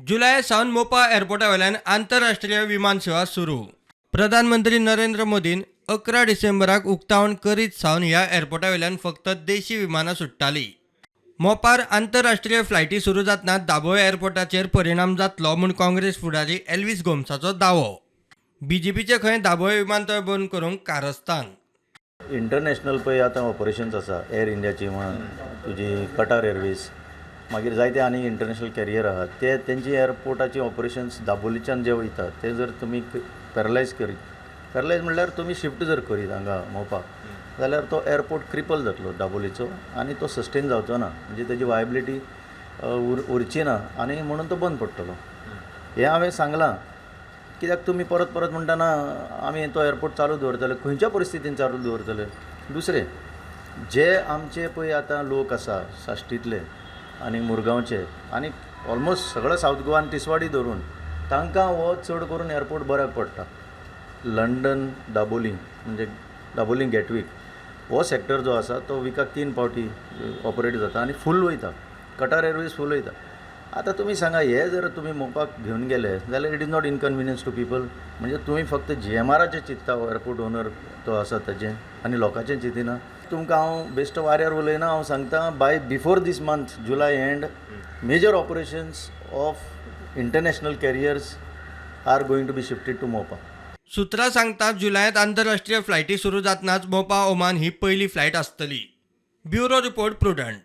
जुलय सावन मोपा एअरपोर्टा वयल्यान आंतरराष्ट्रीय विमान सेवा सुरू. प्रधानमंत्री नरेंद्र मोदीन 11 डिसेंबराक उक्तावण करीत सावन ह्या एअरपोर्टा वयल्यान फक्त देशी विमानां सुट्टालीं. मोपार आंतरराष्ट्रीय फ्लायटी सुरू जातना दाबोळे एअरपोर्टाचेर परिणाम जातलो म्हूण काँग्रेस फुडारी एल्वीस गोम्साचो दावो. बीजेपीचे खंय दाबोळे विमानतळ बंद करूंक कारस्थान. इंटरनॅशनल पळय आतां ऑपरेशन्स आसा, एअर इंडियाची म्हण, तुजी कटार एरवेज, मागीर जायते आनी इंटरनॅशनल कॅरियर आहात, ते तेंची एअरपोर्टाची ऑपरेशन्स दाबोलीच्यान जे वयता ते जर तुमी पॅरलायज करीत, पॅरलायज म्हणल्यार तुमी शिफ्ट जर करीत हांगा मोपा जाल्यार तो एअरपोर्ट क्रिपल जातलो दाबोलीचो आनी तो सस्टेन जावचो ना, म्हणजे तेजी वायबिलिटी उरची ना आनी म्हणून तो बंद पडटलो. हें हांवें सांगलां कित्याक तुमी परत परत म्हणटाना आमी तो एअरपोर्ट चालू दवरतले, खंयच्या परिस्थितीन चालू दवरतले? दुसरें, जे आमचे पळय आतां लोक आसा साश्टींतले आनी मुरगांवचे आनी ऑलमोस्ट सगळो सावथ गोवान तिसवाडी धरून, तांकां हो चड करून एअरपोर्ट बऱ्याक पडटा. लंडन दाबोली म्हणजे दाबोली गॅटवीक हो सॅक्टर जो आसा तो विकाक 3 फावटी ऑपरेट जाता आनी फूल वयता. कटार एरवेज फूल वयता. आतां तुमी सांगा, हे जर तुमी मोपाक घेवन गेले जाल्यार it is not inconvenience to people? म्हणजे तुमी फक्त जीएमआराचें चिंत्ता, एअरपोर्ट ओनर तो आसा ताजें, आनी लोकांचें चिंतिना. तुमकां हांव बेश्टो वाऱ्यार उलयना, हांव सांगता, by before this month July end, major operations of international carriers are going to be shifted to Mopa. सुत्रां सांगतात, जुलयांत आंतरराष्ट्रीय फ्लायटी सुरू जातनाच मोपा ओमान ही पयली फ्लायट आसतली. Bureau report, Prudent.